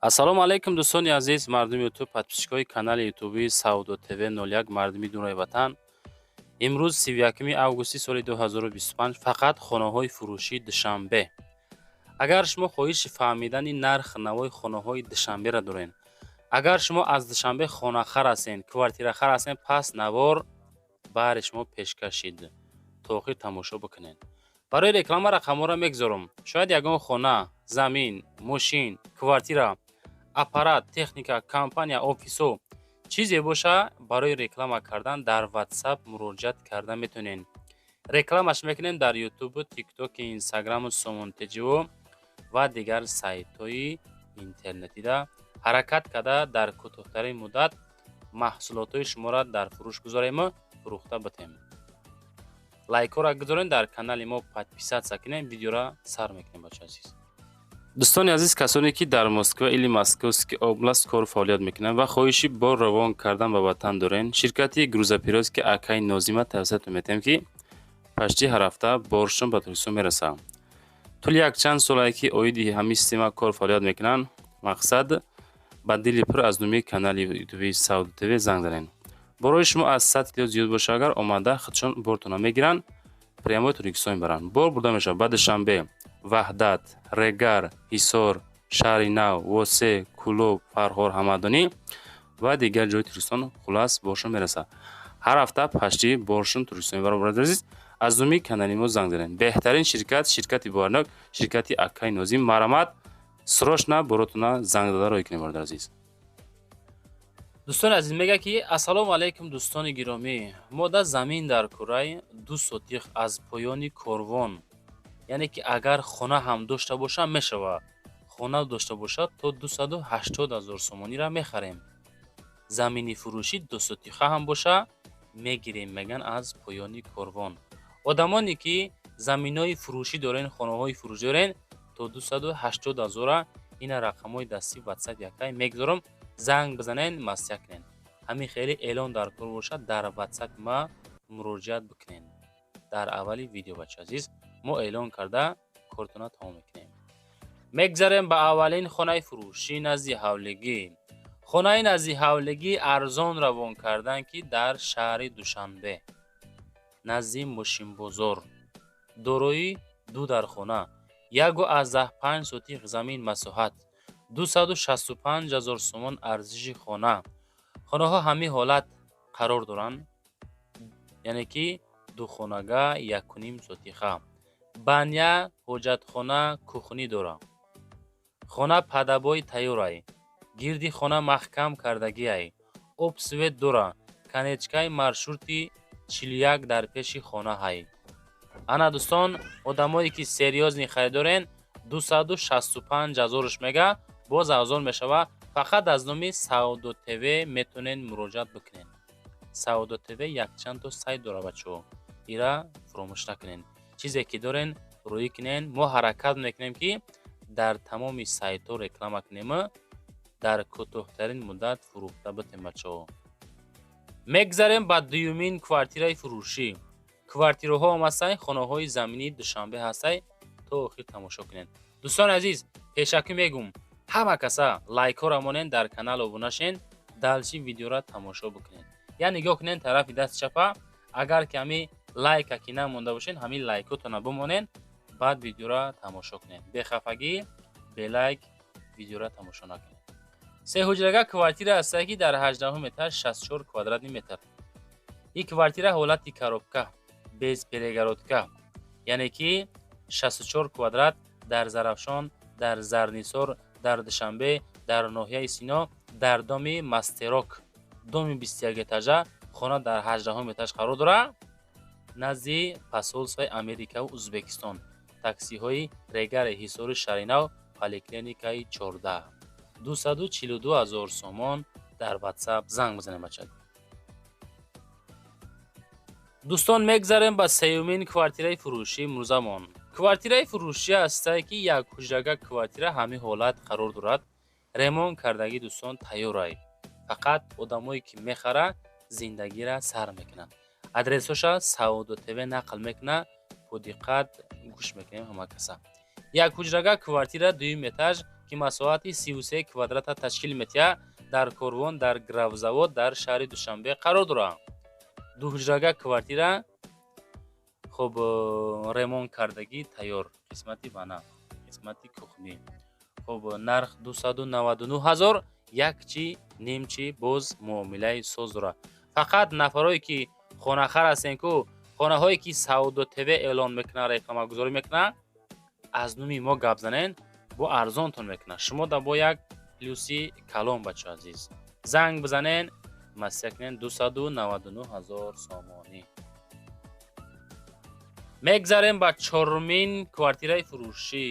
Ассалому алайкум, дӯстони азиз, мардуми Ютуб, подписчикои канали ютуби Савдо ТВ 01, мардуми дунаи ватан. Имрӯз 31 августи соли 2025, фақат хонаҳои фурӯшии Душанбе. Агар шумо хоҳиши фаҳмидани нарх навои хонаҳои Душанберо доред, агар шумо аз Душанбе хонахар ҳастен, квартирахар ҳастен, пас навор баҳри шумо пешкаш шид. То охир тамошо бикунед. Барои реклама рақамҳоро мегузорам. Шояд ягон хона, замин, мошин, квартира, аппарат, техника, компания, офисо чизе боша, барои реклама кардан дар Ватсап муроҷиат карда метавонед. Рекламаш мекунем дар Ютубу, Тиктоки, Инстаграму, Сомонтеҷио ва дигар сайтҳои интернетида. Ҳаракат карда, дар кӯтоҳтарин муддат маҳсулотҳои шуморо дар фурӯш гузорему фурӯхта битем. Лайкҳоро гузорем, дар канали мо подписаться кунем. Видеоро сар мекунем, бачаи азиз. Дӯстони азиз, касоне ки дар Москва или Московский область кору фаъолият мекунанд ва хоҳиши бор равон кардан ба ватан дорен, ширкати грузоперевозки акаи Нозима тавсиятон метиҳем, ки почти ҳар ҳафта боршон ба Тоҷикистон мерасад. Тӯли якчанд солае ки оиди ҳамин система кор фаъолият мекунанд. Мақсад, ба дили пур аз номи канали ютуби Савдо ТВ занг занед. Борои шумо аз 100 кило зиёд боша агар, омада худшон бортона мегиранд, прямой Тоҷикистон мебаранд. Бор бурда мешавад ба Душанбе, Ваҳдат, Регар, Ҳисор, Шаҳри Нав, Восе, Кӯлоб, Фархор, Ҳамадонӣ ва дигар ҷои Тоҷикистон. Хулас, боршон мерасад. Ҳар ҳафта почти боршон Тоҷикистон мебаранд. Бародари азиз, аз номи канали мо занг занед. Беҳтарин ширкат, ширкати боварнок, ширкати акаи Нозим. Марҳамат, срочно боротона занг зада роҳӣ кунед, бародари азиз. Дӯстони азиз, мегӯяд ки: «Ассалому алайкум, дӯстони гиромӣ, мо да замин дар кӯрай, 2 сотих аз поёни корвон, яъне ки агар хона ҳам дошта бошам мешавад, хона дошта бошад, то 280 000 сомониро мехарем. Замини фурӯшӣ дусотиха ҳам боша, мегирем», мегӯянд, аз поёни корвон. Одамоне ки заминҳои фурӯшӣ дорен, хонаҳои фурӯшӣ дорен, то 280 ҳазора, ина рақамҳои дастӣ Ватсап якай мегузорам, занг бизанен, маслиҳат кунен. Ҳамин хеле эълон дар кор бошад, дар Ватсапи ма муроҷиат бикунен. Дар аввали видео, бача азиз, мо эълон карда кортона тамом мекунем. Мегзарем ба аввалин хонаи фурӯшӣ назди ҳавлигӣ. Хонаи назди ҳавлигӣ арзон равон кардан, ки дар шаҳри Душанбе, назди мошинбозор, дорои ду дархона, 1,5 сотих замин масоҳат, 265 000 сомон арзиши хона. Хонаҳо ҳамин ҳолат қарор доранд, яъне ки духонага, 1,5 сотиха, баня, ҳоҷатхона, кухня дорад. Хона под обои тайёрай, гирди хона маҳкам кардагиай, об, свет дора, конечкаи маршрути 41 дар пеши хона ҳай. Ана, дӯстон, одамое ки серьёзный харидорен, 265 ҳазорш мега, боз арзон мешавад. Фақат аз номи Савдо ТВ метавонед муроҷиат бикунед. Савдо ТВ якчанд то сайт дорад, бачаҳо, ира фуромӯш накунед. Чизе ки дорен, рӯӣ кунен. Мо ҳаракат мекунем, ки дар тамоми сайтҳо реклама кунему дар кӯтоҳтарин муддат фурӯхта битем, бачаҳо. Мегзарем ба дуюмин квартираи фурӯшӣ. Квартираҳо ҳам ҳастай, хонаҳои заминии Душанбе ҳастай. То охир тамошо кунед. Дӯстони азиз, пешакӣ мегӯм, ҳама каса лайкҳоро монен, дар канал обуна шен, дальше видеоро тамошо бикунед. Я нигоҳ кунен тарафи дасти чапа, агар ки ҳами лайка ки намонда бошен, ҳамин лайкотона бимонен, баъд видеоро тамошо кунед. Бехафагӣ, белайк видеоро тамошо накунед. Сеҳуҷрага квартира ҳастае, ки дар 18-ум этаж, 64 квадратный метр. Ин квартира ҳолати коробка, без перегородка, яъне ки 64 квадрат, дар Зарафшон, дар Зарнисор, дар Душанбе, дар ноҳияи Сино, дар доми Мастерок, доми 21 этажа. Хона дар 18-ум этаж қарор дорад, назди посольствои Америкаву Узбекистон, таксиҳои Регари, Ҳисори, Шаҳринав, поликлиникаи 14. 242 000 сомон. Дар Ватсап занг бизанед, бача. Дӯстон, мегзарем ба сеюмин квартираи фурӯшии имрӯзамон. Квартираи фурӯшӣ ҳастае, ки як ҳуҷрага квартира ҳамин ҳолат қарор дорад, ремонт кардагӣ, дӯстон, тайёрай. Фақат одамое ки мехара, зиндагира сар мекунанд. Адресҳоша Савдо ТВ нақл мекунад, бо диққат гӯш мекунем ҳама каса. Як ҳуҷрага квартира, дуюм этаж. Ки масоҳати 33 квадрата ташкил метиҳад, дар Корвон, дар Графзавод, дар шаҳри Душанбе қарор дорад. Дуҳуҷрага квартира, хуб, ремонт кардагӣ, тайёр, қисмати ванна, қисмати кухня. Хуб, нарх 299 ҳазор, як чи нимчи боз муомилаи соз дорад. Фақат нафарое ки хонахар ҳастен ку, хонаҳое ки Савдо ТВ эълон мекунад, рекламагузорӣ мекунад, аз номи мо гап занен, бо арзонтон мекунад. Шумо да бо як плюси калон, бачо азиз. Занг бизанен, масия кунен, 299 ҳазор сомонӣ. Мегзарем ба чорумин квартираи фурӯшӣ.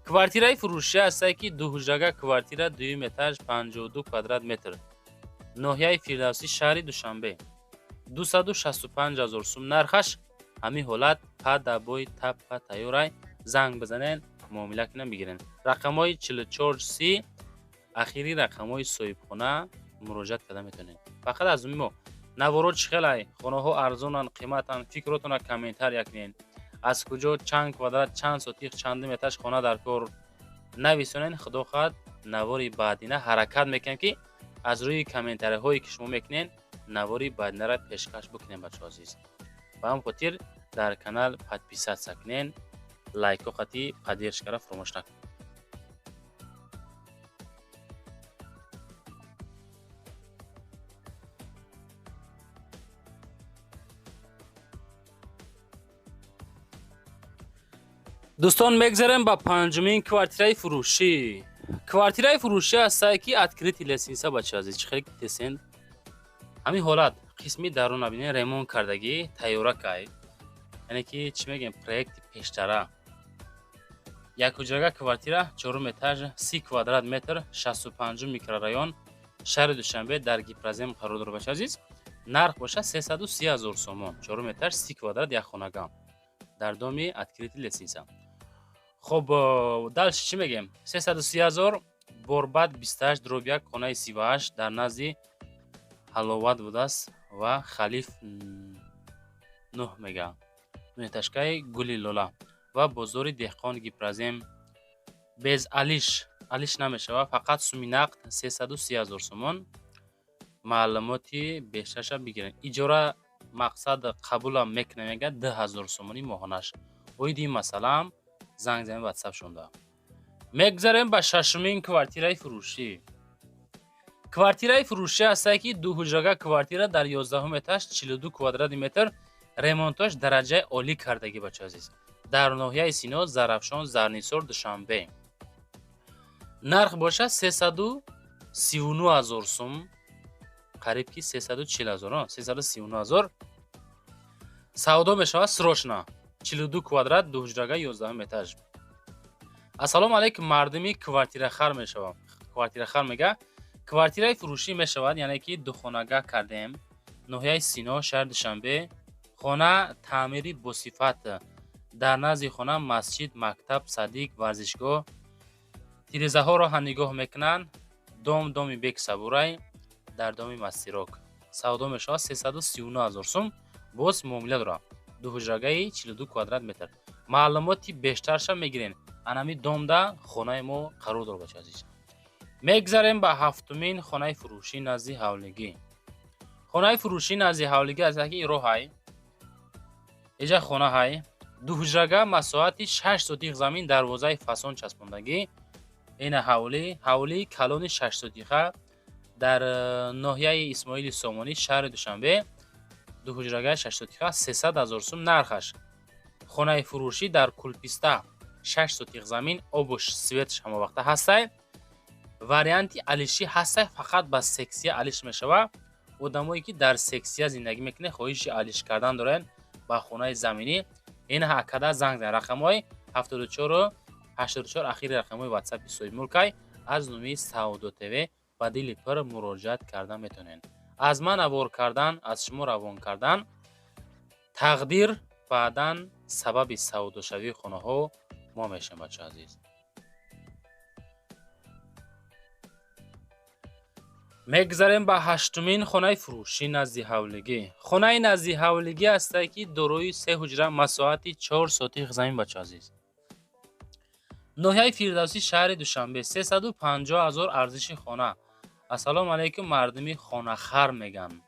Квартираи фурӯшӣ ҳастае ки дуҳуҷрага квартира, дуюм этаж, 52 квадрат метр, ноҳияи Фирдавсӣ, шаҳри Душанбе, 265 ҳазор сум нархаш. Ҳамин ҳолат падабои таппа тайёрай. Занг бизанен, муомила кунен, бигирен. Рақамҳои 44 30 ахири рақамҳои соҳибхона, муроҷиат карда метавонед. Фақат аз мо наворо чӣ хелай, хонаҳо арзонанд, қиматанд, фикротона комментария кунед. Аз куҷо, чанд квадрат, чанд сотих, чандум этаж хона дар кор нависонед. Худо хоҳад, навори баъдина ҳаракат мекунем, ки аз рӯи комментарияҳое ки шумо мекунед, навори баъдинаро пешкаш бикунем, бачаҳо азиз. Ба ҳамин хотир дар канал подписаться кунед, лайко қатӣ поддержкара фаромӯш накунед. Дӯстон, мегзарем ба панҷумин квартираи фурӯшӣ. Квартираи фурӯшӣ ҳастае ки открытый лестница, бача азиз, чӣ хеле тесен. Ҳамин ҳолат қисми даруна бинед, ремонт кардагӣ, тайёракай, яъне ки чӣ мегӯем, проекти пештара. Якҳуҷрага квартира, чорум этаж, 30 квадрат метр, 65-ум микрорайон, шаҳри Душанбе, дар Гипрозем қарор дорад, бача азиз. Нарх бошад 330 ҳазор сомон. Чорум этаж, 30 квадрат, якхонага, дар доми открытый лестница. Хуб, дальше чӣ мегӯем? 330 ҳазор. Борбад 28/1, хонаи 38, дар назди Ҳаловат будааст ва Халиф нӯҳ мега, нӯҳэтажкаи Гули Лола ва бозори Деҳқон, Гипрозем. Без алиш, алиш намешавад, фақат суми нақд 330 ҳазор сомон. Маълумоти бештарша бигиред. Иҷора мақсад қабулам мекунем, мега, 2000 сомонӣ моҳонаш. Оиди ин масъалаам занг занед ватсап шонда. Мегузарем ба шашумин квартираи фурӯшӣ. Квартираи фурӯшӣ ҳастае ки дуҳуҷрага квартира, дар 11-ум этаж, 42 квадрати метр, ремонтош дараҷаи олӣ кардагӣ, бача азиз, дар ноҳияи Сино, Зарафшон, Зарнисор, Душанбе. Нарх бошад 339 ҳазор сум, қариб ки 340 ҳазор, 339 ҳазор. Савдо мешавад срочно. 42 квадрат, дуҳуҷрага, 11-ум этаж. Ассалому алайкум, мардуми квартирахар мешавам, квартирахар мега, квартираи фурӯшӣ мешавад, яъне ки духонага кардем, ноҳияи Сино, шаҳри Душанбе. Хона таъмири босифат, дар назди хона масҷид, мактаб, садик, варзишгоҳ, тирезаҳоро ҳам нигоҳ мекунанд. Дом доми бек сабурай, дар доми Мастерок. Савдо мешавад 339 ҳазор сум, боз муомила дорад. Дуҳуҷрагаи 42 квадрат метр. Маълумоти бештарша мегирен. Анами домда хонаи мо қарор дорад, бача азиз. Мегзарем ба ҳафтумин хонаи фурӯшӣ назди ҳавлигӣ. Хонаи фурӯшӣ назди ҳавлигӣ аз яки роҳай, эҷа хонаҳай, дуҳуҷрага, масоҳати 6 сотих замин, дарвозаи фасон часпондагӣ. Ина ҳавлӣ, ҳавлии калони 6 сотиха дар ноҳияи Исмоили Сомонӣ, шаҳри Душанбе, дуҳуҷрагаи 6 сотиха, 300 ҳазор сум нархаш. Хонаи фурӯшӣ дар Кулписта, 6 сотих замин, обу светш ҳамавақта ҳастай. Варианти алишӣ ҳастай, фақат ба сексия алиш мешавад. Одамое ки дар сексия зиндагӣ мекунед, хоҳиши алиш кардан доред ба хонаи заминӣ, ин ҳакада занг зан. Рақамҳои 74 84 ахири рақамҳои ватсапи соҳибмулкай. Аз номи Савдо ТВ ба дили пир муроҷиат карда метавонед. Аз ман авор кардан, аз шумо равон кардан, тақдир баъдан сабаби савдошавии хонаҳо мо мешавем, бача азиз. Мегзарем ба ҳаштумин хонаи фурӯшӣ назди ҳавлигӣ. Хонаи назди ҳавлигӣ ҳастае ки дорои се ҳуҷра, масоҳати 4 сотих замин, бача азиз. Ноҳияи Фирдавсӣ, шаҳри Душанбе, 350 000 арзиши хона. Ассалому алайкум, мардуми хонахар меган.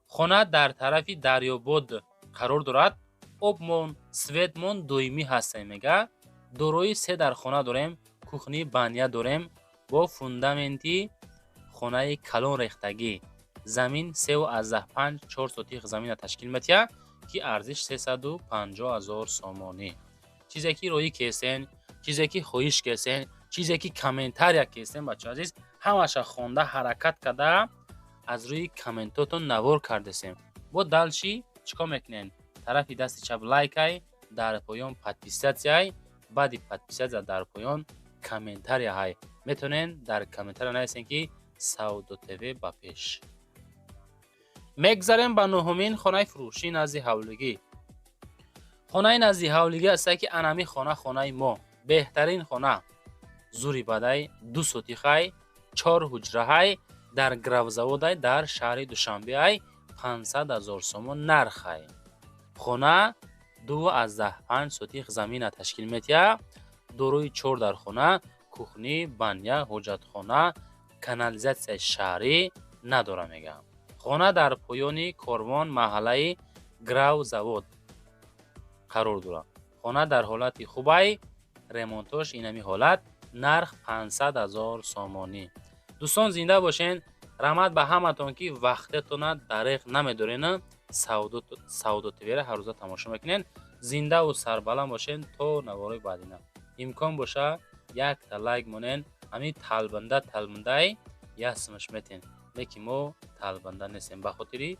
Хона дар тарафи Дарёбод қарор дорад. Обмон, светмон доимӣ ҳастем, мега. Дорои се дар хона дорем, кухни, баня дорем, бо фундаменти хонаи калон рехтагӣ. Замин 3,5, 4 сотих замина ташкил метиҳад, ки арзиш 350 000 сомонӣ. Чизе ки роӣ кесен, чизе ки хоҳиш кесен, чизе ки комментария кесен, бачаҳо азиз, ҳамаша хонда, ҳаракат карда, аз рӯи комментотон навор кардесем. Бо дальше чӣ кор мекунем? Тарафи дасти чап лайкай, дар поён подписатьсяй, баъди подписаться дар поён комментария ҳай. Метавонен дар комментария нависен, ки Савдо ТВ ба пеш. Мегзарем ба нуҳумин хонаи фурӯшӣ назди ҳавлигӣ. Хонаи назди ҳавлигӣ аста, ки анами хона, хонаи мо беҳтарин хона, зури бадай, 2 сотихай, чор ҳуҷраҳай, дар Гравзаводай, дар шаҳри Душанбеай, 500 000 сомон нархай. Хона 2,5 сотих замина ташкил метиҳад, дорои чор дар хона, кухни, баня, ҳоҷатхона, канализатсияи шаҳрӣ надора, мегӯям. Хона дар поёни корвон, маҳаллаи Гравзавод қарор дорад. Хона дар ҳолати хубай, ремонтош инами ҳолат, нарх 500 000 сомонӣ. Дӯстон, зинда бошен. Раҳмат ба ҳаматон, ки вақтетона дареғ намедорен, Савдо ТВра ҳаррӯза тамошо мекунен. Зиндаву сарбаланд бошен то наворои баъдина. Имкон боша, якта лайк монен. Ҳамин талбанда талбандай ясмаш метен, лекин мо талбанда нестем ба хотири.